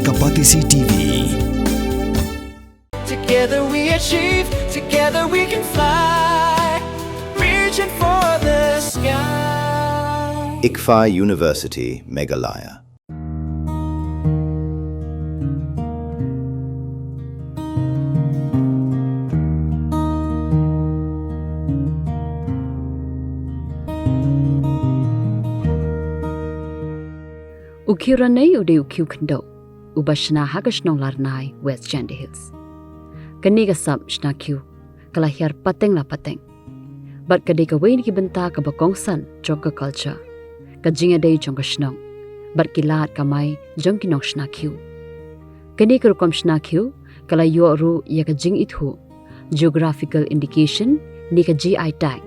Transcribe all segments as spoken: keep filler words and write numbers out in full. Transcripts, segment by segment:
Ka Batesi T V. Together we achieve, together we can fly, reaching for the sky. ICFAI University, Meghalaya. U Khiu Ranei u dei u khiu khyndew uba shna ha ka shnong Larnai, West Jaintia Hills. Kane ka sap shna khiu ka la hiar pateng la pateng, bad ka dei kawei na ki bynta kaba kongsan jong ka culture, ka jingïadei jong ka shnong bad ki lad kamai jong ki nongshna khiu. Kane ka rukom shna khiu ka la ïoh ruh ïa ka jingithuh, geographical indication ne ka G I tag,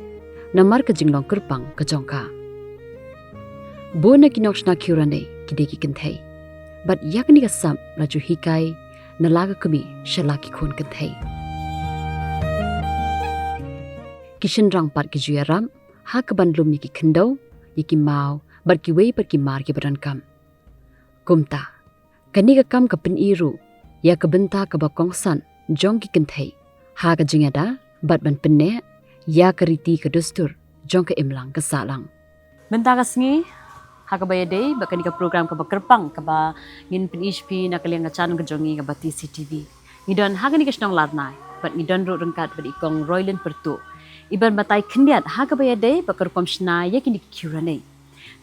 namar ka jinglong kyrpang ka jong ka. Bun na ki nongshna khiu Ranei ki dei ki kynthei, bad ïa kane ka sap la ju hikai na la ka kmie sha la ki khun kynthei. Ki shynrang pat ki ju ïarap ha kaban lum ïa ki khyndew, ïa ki maw bad kiwei pat ki mar kiba donkam. Kumta kane ka kam ka pyni ruh ïa ka bynta kaba kongsan jong ki kynthei ha ka jingïada bad ban pynneh ïa ka riti ka dustur jong ka imlang ka sahlang. Mynta ka sngi, ha kaba ïadei bad kane ka program kaba kyrpang kaba ngin pyni sha phi na ka liang ka channel ka jong ngi ka Batesi T V, ngi don ha kane ka shnong Larnai bad ngi don ruh ryngkat bad i Kong Roylin Pyrtuh, iban batai khyndiat ha kaba ïadei bad ka rukom shna ïa kine ki khiu Ranei.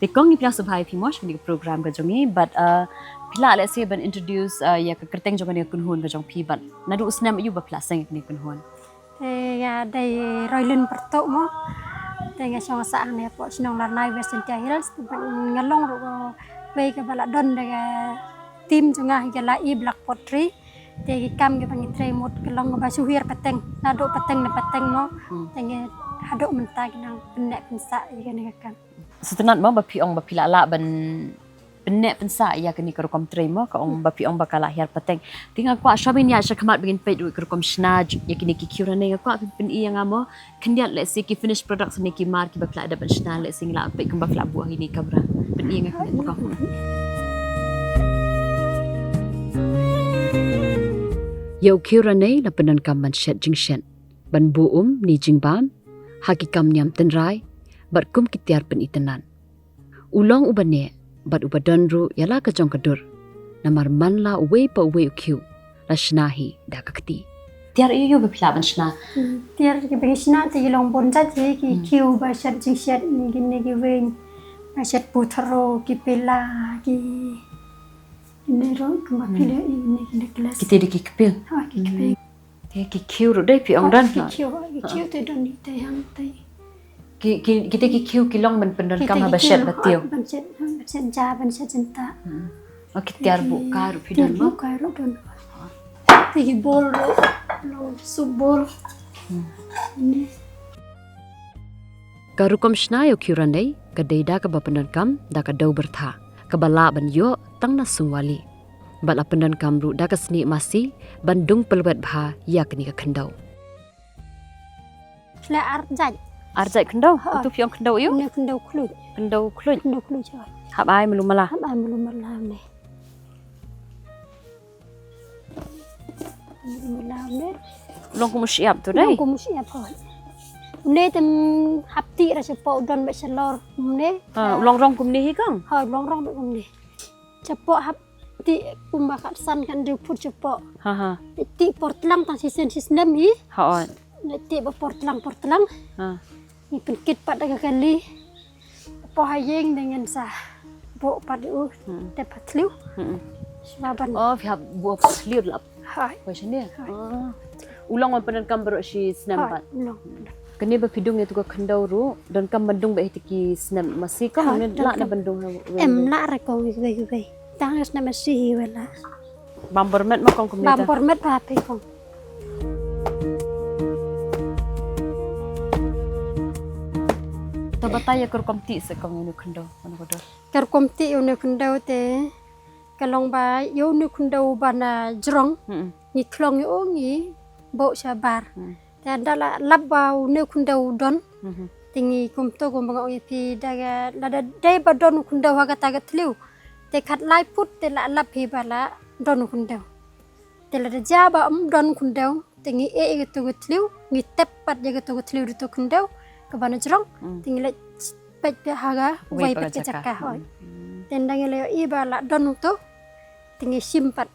Te Kong, ngi pdiang sngewbha ïa phi mo sha kane ka program ka jong ngi bad, uh, phi lah lehse ban introduce, uh, ïa ka kyrteng jong kane ka kynhun ka jong phi bad naduh u snem aïu ba phi la seng ïa kane ka kynhun? Te nga dei Roylin Pyrtuh mo. Te nga shong sah hangne hapoh shnong Larnai, West Jaintia Hills. Te nga long ruh kawei kaba la don da ka team jong nga ha ka Lai Black Pottery. Te ki kam kiba ngi trei mut ka long kaba shu hiar pateng, naduh pateng ne pateng mo. Hmm. Te ngi haduh mynta ngi nang pynneh pynsah ïa kane ka kam. Sngewtynnat mo ba phi ong ba phi la lah ban pynneh pynsah ïa kane ka rukom trei mo, ka ong ba phi ong ba ka la hiar pateng. Te nga kwah shwa ban ïaid sha khmat ba ngin peit ruh ka rukom shna ïa kine ki khiu Ranei, nga kwah phi pyni ïa nga mo khyndiat lehse ki finished products ne ki mar kiba phi la dep ban shna, lehse ngi lah peit kumba phi la buh ha kine ki kamra. Pyni ïa nga khyndiat mo. Ïa u khiu Ranei la pyndonkam ban shet jingshet, ban buh um ne jingbam ha ki kam niam tynrai bad kum ki tiar pynitynnad. U long uba neh bad uba don ruh ïa la ka jong ka dur, namar man la uwei pa uwei u khiu la shna hi da ka kti. Tiar aïu aïu ba phi lah ban shna? Hmm, tiar kiba ngi shna te ki long bun jait hi, ki khiu ba shet jingshet, kine ki weng ba shet putharo, ki pela, ki, kine ruh kumba phi leh ïa kine ki necklace. Kite dei ki kpil. Ha, ki kpil. Te ki khiu ruh dei phi ong don. Ki khiu, ki khiu te don hi te hang te. Ki, ki, kite ki khiu ki long ban pyndonkam ha ba shet ba tiew. Ban shet, ban shet ja, ban shet jynta. Hmm. Oh, ki tiar buh kai ruh phi don mo? Tiar buh kai ruh don. Te ki bol ruh, long soup bol. Hmm. Ni. Ka rukom shna ïa u khiu Ranei ka dei da kaba pyndonkam da ka dew byrtha kaba lah ban ïoh tang na sungwali. Bad la pyndonkam ruh da ka snieh masi ban dung pylwet bha ïa kane ka khyndew. Shlei ar jait. Ar jait khyndew? Ha. Utu phi ong khyndew aïu? Une khyndew khluit. Khyndew khluit. Khyndew khluit, hooid. Hap ai malu mala. Hap ai malu mala une. Malu mala une. Long kum u shyiap tu dei? Long kum u shyiap, hooid. Une te hap tih ra shapoh, u don bad shalor une. Ha, u long rong kumne hi kong? Hooid, u long rong bad kumne. Shapoh hap tih kumba khatsan khathynriew phut shapoh. Ha, ha. Tih por tlang tang shisien shisnem hi. Hooid. Tih ba por tlang por tlang. Ha. Ngi pynkit pat da ka kali. Hapoh ha ïing te ngin sa buh pat ïa u. Hmm. Te pat thliew. Hmm. Shuwa ban. Oh, phi hap buh pat thliew la. Hooid. Poi shane? Hooid. Ah. U long ban pyndonkam baroh shi snem pat. Hooid, u long. Kane ba phi dung ïa tu ka khyndew ruh donkam ban dung bad hi te ki snem masi kong? Hooid, ne lah ne donkam ban dung ha wei? Em, lah re kong, wei wei. Tang snem masi hi wei lah. Bam bor met mo kong kumne ta? Bam bor met bha phi kong. To batai ïa ka rukom tih se kong ïa une u khyndew, mano ka dor? Ka rukom tih ïa une u khyndew te ka long ba ïa une u khyndew ba na jrong. Hmm. Ngi khlong ïa u, ngi buh shabar. Hmm. Te ynda la lap ba une u khyndew u don. Mhm. Te ngi kumto kumba nga ong ïa phi da ka, lada dei ba don u khyndew ha kata ka thliew, te khatlai phut te la lap hi ba la don u khyndew. Te lada jia ba ym don u khyndew, te ngi ïeh ïa kato ka thliew, ngi tep pat ïa kato ka thliew da uto u khyndew kaba na jrong. Hmm. Te ngi leit peit pat ha kawei pat ka jaka, hooid. Hmm. Te ynda ngi la ïohi ba la don uto, te ngi shim pat.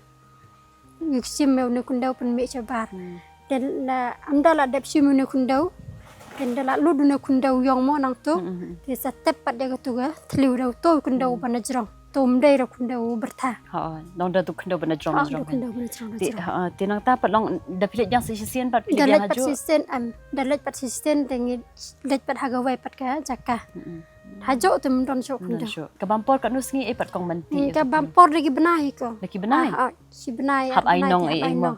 Ngi shim ïa une u khyndew pynmih shabar. Hmm. Te la, ynda la dep shim une u khyndew, te ynda la lut une u khyndew ïong mo nangto, hmm, hmm, hmm, te sa tep pat ïa kato ka thliew da uto u khyndew, hmm, ba na jrong. To ym dei ruh u khyndew u byrtha. Hooid, long da uto u khyndew ba na jrong, hooid, jrong, uto u khyndew ba na jrong, na jrong. Te, ha, te nangta pat long da phi leit ïa shisien pat phi leit ïa shisien, em, da leit pat shisien te ngi leit pat ha kawei pat ka jaka. Hmm, hmm. Hajuh te ym don shuh u khyndew. Ym don shuh. Ka bam por katno sngi ei pat kong Mynti? Hmm, ka bam por da ki bnai kong. Da ki bnai? Ah, ah, shi bnai, hap ai nong ei mo.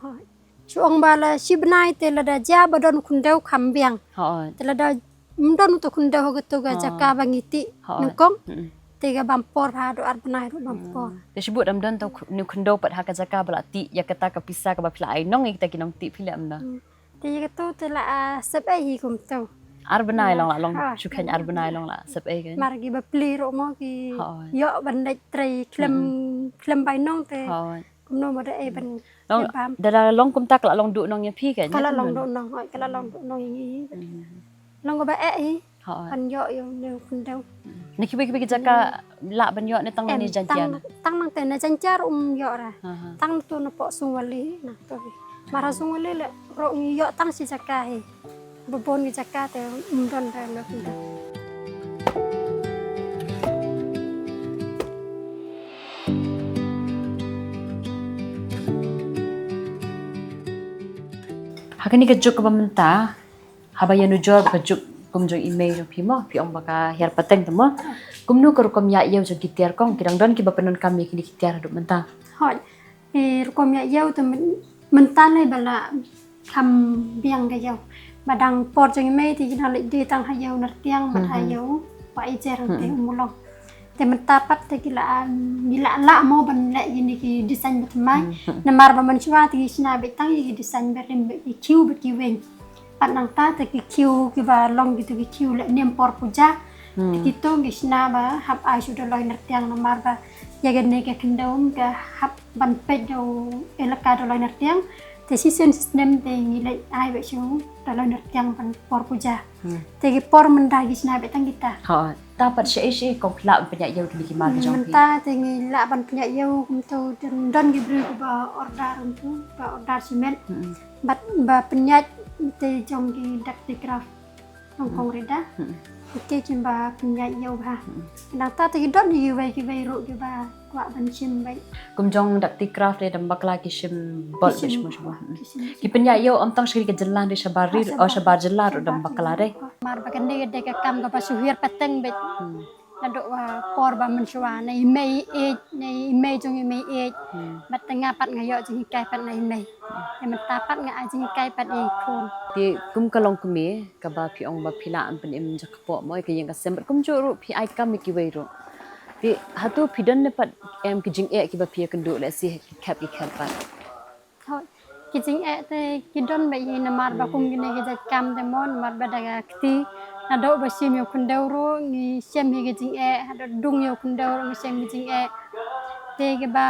Shu ong ba la shi bnai te lada jia ba don u khyndew kham biang. Hooid. Te lada ym don uto u khyndew ha kato ka jaka ba ngi tih, hooid, nyngkong. Hmm. Te ka bam por haduh ar bnai ruh bam por. Te shu bud ym don uto u khyndew pat ha ka jaka ba la tih ïa kata ka pisa kaba phi la ai nong ïa kita ki nongtih phi leh ym na. Hmm. Te ïa kato te la, ah, sep ei hi kumto. Ar bnai long la long, shu kheiñ ar bnai long la sep ei kein. Namar kiba plie ruh mo ki, hooid, ïoh ban leit trei khlem, hmm, khlem bai nong te. Hooid. Kumno mo da ei ban, long, ei bam. Da la long kumta ka la long duh nong ïa phi kein, ka la long duh nong, hooid, ka la long duh nong ïa ngi. Hmm. Long kaba eh hi. Hooid. Ban ïoh ïa une u khyndew. Na kiwei kiwei ki jaka lah ban ïoh ne tang na Jaiñtia? Em, tang, tang nangta na Jaiñtia ruh ym ïoh ra. Aha. Tang na to na poh Sungwali nangto hi. Mar ha Sungwali leh ruh ngi ïoh tang shi jaka hi. Ba bun ki jaka te ym don ra une u khyndew. Ha kane ka juk kaba mynta, haba ïanujor ba ka juk kum jong i mei jong phi mo, phi ong ba ka hiar pateng te mo. Kumno ka rukom ïaid ïew jong ki tiar kong, ki dang don kiba pyndonkam ïa kine ki tiar haduh mynta? Hooid. Ki rukom ïaid ïew te myn-, mynta lei ba la kham biang ka ïew. Ba dang por jong i mei te ki dang leit die tang ha ïew Nertiang bad ha ïew Wah Ijer te Ummulong. Te mynta pat te ki la, ngi la lah mo ban leh ïa kine ki design ba thymmai. Namar ba mynshuwa te ngi shna beit tang ïa ki design ba rim bad ki khiew bad ki weng. Pat nangta te ki khiew kiba long kito ki khiew leh niam por puja. Hmm. Te kito ngi shna ba hap ai shuh u Daloi Nertiang namar ba ïa kane ka khyndew ka hap ban peit da u elaka Daloi Nertiang. Te shisien shisnem te ngi leit ai beit shuh u Daloi Nertiang ban por puja. Hmm. Te ki por mynta ngi shna beit tang kita. Hooid. Ta pat shaei shaei kong phi lah ban pynïaid ïew kine ki mar ki jong phi? Mynta te ngi lah ban pynïaid ïew kumto don, don ki briew kiba order kumto, ba order shimet. Hmm. Bad ba pynïaid te jong ki Dakti Craft. Jong kong Rida. Hmm. Ki, ki ba pynïaid ïew bha. Hmm. Nangta te ki don kiwei kiwei ruh kiba kwah ban shim beit. Kum jong Dakti Craft de dang bakla ki shim bad ki shim, shim, shim. Ki pynïaid ïew ym tang sha ka jylla de shabar ri, oh, shabar jylla ruh dang bakla de. Namar ba kane ka dei ka kam kaba shu hiar pateng beit. Hmm. Naduh, ah, por ba mynshuwa na i mei ïeit, na i mei jong i mei ïeit. Hmm. Bad te nga pat nga ïoh jinghikai pat na i mei. Te mynta pat nga ai jinghikai pat ïa i khun. Te kum ka longkmie kaba phi ong ba phi lah ban pynim jakpoh mo ïa ka ïing ka sem bad kumjuh ruh phi ai kam ïa kiwei ruh. Te hato phi don ne pat em ki jingeh kiba phi ïakynduh lehse ki khep ki khep pat? Hooid, ki jingeh te ki don bha hi namar ba kum kine ki jait kam te mo namar ba da ka kti. Naduh ba shim ïa u khyndew ruh ngi shem hi ki jingeh, haduh dung ïa u khyndew ruh ngi shem ki jingeh. Te kiba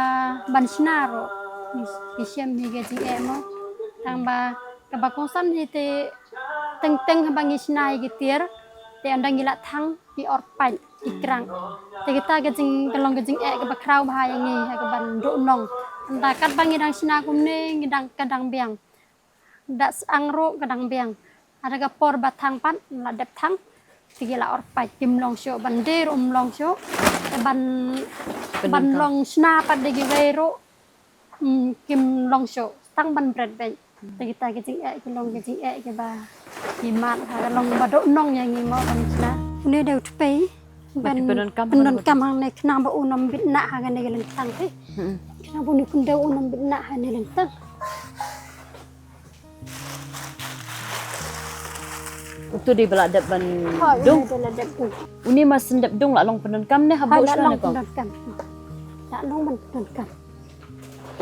ban shna ruh ngi, ngi shem hi ki jingeh mo. Tang ba kaba kongsan hi te teng teng haba ngi shna ïa ki tiar te ynda ngi la thang ki orpait, ki krang. Te kita ki jing, ka long ka jingeh kaba khraw bha ïa ngi ha kaban duh nong. Ynda katba ngi dang shna kumne ngi dang, ka dang biang. Da syang ruh ka dang biang. Hada ka por ba thang pat la dep thang. Te ki la orpait, kim long shuh ban die ruh ym long shuh. Te ban, ban long shna pat da kiwei ruh. Hmm, kim long shuh, tang ban bret beit. Te kita ki jingeh ki long ki jingeh kiba, ki mad ha ka long ba duh nong ïa ngi mo ban shna. Une dei u tpei ban pyndonkam hangne khnang ba un ym bit nah ha kane ka lyngkhtang te. Hmm. Khnang ba une u khyndew un ym bit nah ha kane ka lyngkhtang. Uto dei ba la dep ban dung. Hooid, une dei la dep dung. Une ma shen dep dung la long pyndonkam ne hap buh shwa ne kong? Hooid, la long pyndonkam. La long ban pyndonkam.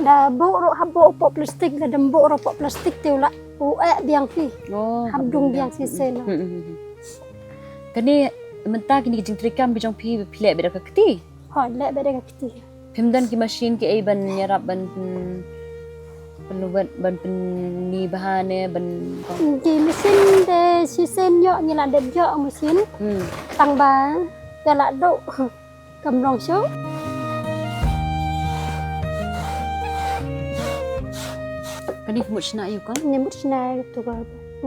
Da buh ruh hap buh hapoh plastik, lada ym buh ruh hapoh plastik te u la, u eh biang hi. Oh, hap dung biang hi shisien. Hmm, hmm, hmm. Kane mynta kine ki jingtrei kam ki jong phi, phi leh beit da ka kti? Hooid, leh beit da ka kti. Phim don ki machine ki ei ban ïarap ban pyn-, pynlwet ban pynni bha ne ban. Ki machine te shisien ïoh ngi la dep ïoh machine. Hmm. Tang ba ka la duh. Kam long shuh. Kane ka mut shna ïa u kong? Ne mut shna ïa u tu ka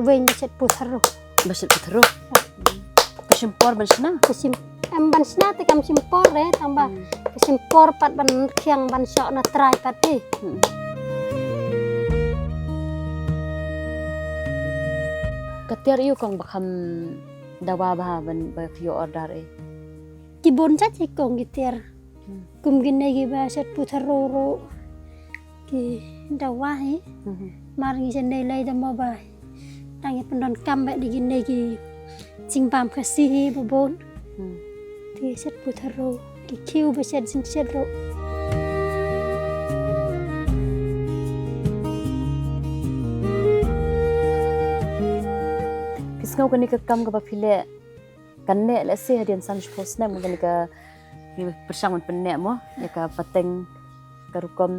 weng ba shet pu tharo. Ba shet pu tharo. Ka shim por ban shna? Ka shim, em ban shna te kam shim por re, tang ba hmm, ka shim por pat ban khiang ban shoh na trai pat phi. Hmm. Ka tiar ïa u kong ba kham dawa bha ban ba phi order eh. Ki bun jait hi kong ki tiar. Hmm. Kum kine ki ba shet pu tharo ruh ki dawa hi. Hmm. Mar ngi shen dei lai da mo ba. Tang ngi pyndonkam ba di kine ki jingbam Khasi hi ba bun. Hmm. Ki shet pu tharo, ki khiew ba shet jingshet ruh. Phi sngew kane ka kam kaba phi leh kan neh lehse hadien san shiphew snem, kane ka pyrshang ban pynneh mo ïa ka pateng ka rukom.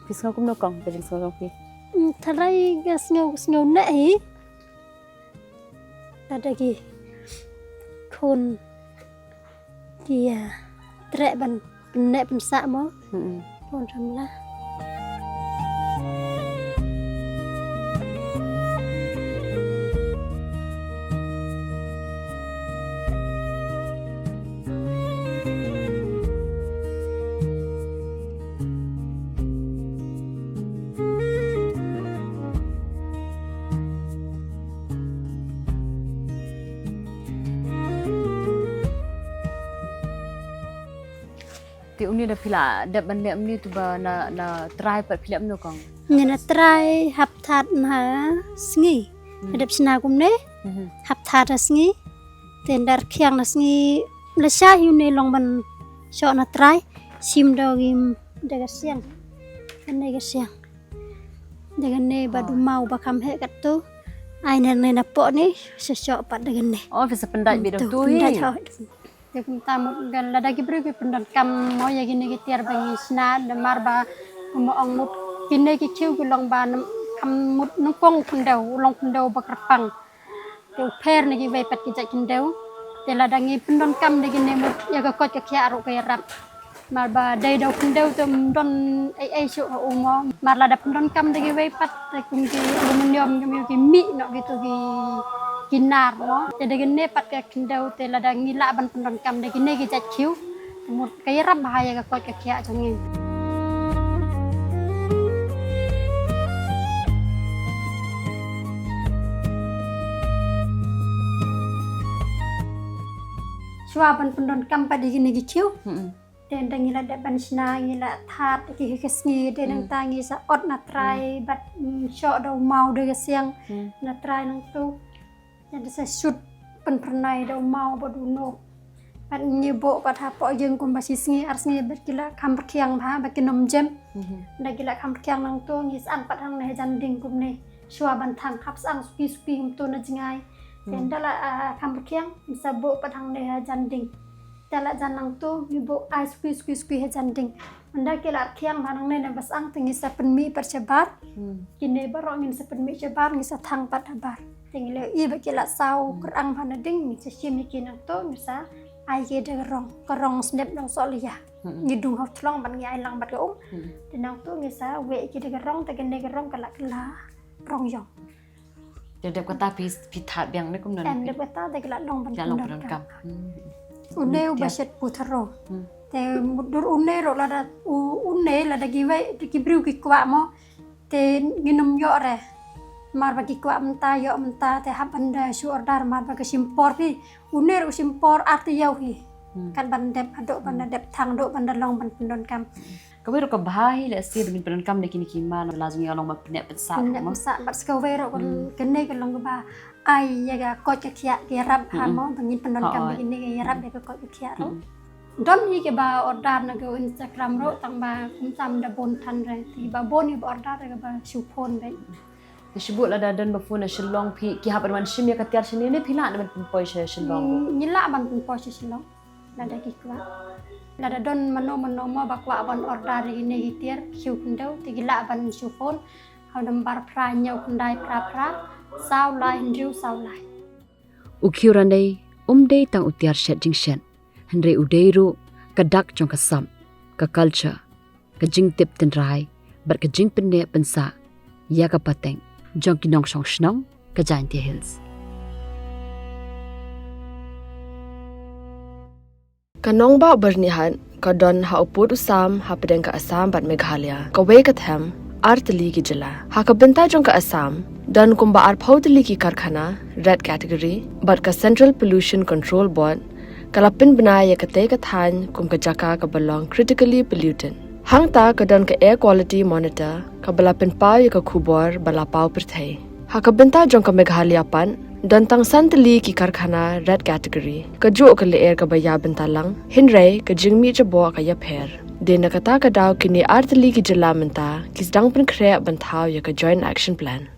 Phi sngew kumno kong, ka jingsngew jong phi? Mm, tharai ka sngew, sngew neh hi. Lada ki khun ki ïa treh ban pynneh pynsah mo. Mm-mm. Pun samla. Te une da phi la dep ban leh une, tu ba na, na trai pat phi leh kumno kong? Ngi na trai hap thad na sngi. Hmm. Dep shna kumne. Mhm. Hap thad na sngi. Te ndar khiang na sngi. La sha hi une long ban shoh na trai. Shim da ki da ka siang. Kane ka siang. Da kane ba du maw ba kham heh katto. Ai ne ne na poh ne sa shoh pat da kane. Oh, phi sa pyndait beit da tu hi. Pyndait ha. Te kumta mut ka lada ki briew ki pyndonkam mo ïa kine ki tiar ba ngi shna, namar ba kumba ong mut kine ki khiew ki long ba nam-, kham mut nyngkong khyndew, u long khyndew ba kyrpang. Te u pher na kiwei pat ki jait khyndew. Te lada ngi pyndonkam da kine mut ïa ka koit ka khiah ruh ka ïarap. Mar ba dei da u khyndew te ym don ei ei shuh ha u mo. Mar lada pyndonkam da kiwei pat te kum ki aluminium, ki mih, ki mih noh kito ki, ki nar mo. Te da kine pat ka khyndew te lada ngi lah ban pyndonkam da kine ki jait khiew. Te mut ka ïarap bha ïa ka koit ka khiah jong ngi. Shuwa ban pyndonkam pat da kine ki khiew. Hmm. Te ynda ngi la dep ban shna ngi la thad ki hi ki sngi, te hmm, nangta ngi sa ot na trai, hmm, bad, mm, shoh da u maw da ka siang, hmm, na trai nangtu. Te da sa shut pynphyrnai da u maw bad u noh. Bad ngi buh bad hapoh ïing kumba shi sngi ar sngi bad ki la kham rkhiang bha bad kin ym jem. Mhm. Da ki la kham rkhiang nangtu ngi sa ang pat hangne hajan ding kumne. Shuwa ban thang hap sa ang suki suki kumtu na jngai. Te hmm, ynda la, ah, kham rkhiang ngi sa buh pat hangne hajan ding. Te la jan nangtu ngi buh ai suki suki suki hajan ding. Ynda ki la rkhiang bha nangne na ba sa ang te ngi sa pynmih pat shabar. Hmm. Kine baroh ngin sa pynmih shabar ngi sa thang pat habar. Te ngi la ïohi ba ki la saw, hmm, kyrang bha na ding ngi sa shim ïa ki nangtu ngi sa ai ki da ka rong. Ka rong snep nong soh lya. Hmm. Ngi dung ha u thlong ban ngi ai lang bad ka um. Hmm. Te nangtu ngi sa weh ïa ki da ka rong te kane ka rong ka la kylla rong ïong. Te dep kata phi, phi thad biang ne kumno? Em, dep kata te ki la long ban, ki la long pyndonkam. Pyndonkam. Hmm. Une u ba shet pu tharo. Hmm. Te mutdur une ruh lada u, une lada kiwei ki briew ki kwah mo. Te ngin ym ïoh re. Mar ba ki kwah mynta ïoh mynta te hap ban da shu order mar ba ka shim por phi. Une ruh shim por ar taïew hi. Hmm. Kat ban dep haduh ban da, hmm, dep thang haduh ban da long ban pyndonkam. Kawei ruh ka bha hi lehse ba ngin pyndonkam da kine ki man la jong ngi long ba pyneh pynsah. Pyneh pynsah bad sa kawei ruh, hmm, kane ka long kaba ai ïa ka koit ka khiah ka ïarap bha, hmm, mo ba ngin pyndonkam da kine ka ïarap ïa ka koit ka khiah ruh. Hmm. Don hi kiba order na ka Instagram ruh tang ba kumta ym da bun than re. Te kiba bun hi ba order re kaba shu phone beit. Te shu buh lada don ba phone na Shillong phi ki hap ban wan shim ïa ka tiar shane ne phi lah ban pynpoi sha Shillong? Hmm, ngi lah ban pynpoi sha Shillong. Lada ki kwah, lada don mano mano mo ba kwah ban order ïa kine ki tiar, ki khyndew, te ki lah ban shu phone ha u number phra hynñiew khyndai phra phra saw lai hynriew saw lai. U Khiew Ranei um dei tang u tiar shet jingshet, hynrei u dei ruh ka dak jong ka sap, ka culture, ka jingtip tynrai bad ka jingpynneh pynsah ïa ka pateng jong ki nongshong shnong ka Jaintia Hills. Ka nongbah Byrnihat ka don ha u pud u sam hapdeng ka Assam bad Meghalaya, kawei ka them ar tylli ki jylla. Ha ka bynta jong ka Assam don kumba arphew tylli ki karkhana red category, bad ka Central Pollution Control Board ka la pynbna ïa katei ka thaiñ kum ka jaka kaba long critically polluted. Hangta ka don ka Air Quality Monitor kaba la pynpaw ïa ka khubor ba la paw pyrthei. Ha ka bynta jong ka Meghalaya pat don tang san tylli ki karkhana red category, kajuh ka lyer kaba ïa bynta lang, hynrei ka jingmih jaboh ka ïapher. Dei na kata ka daw kine ar tylli ki jylla mynta ki sdang pynkhreh ban thaw ïa ka Joint Action Plan.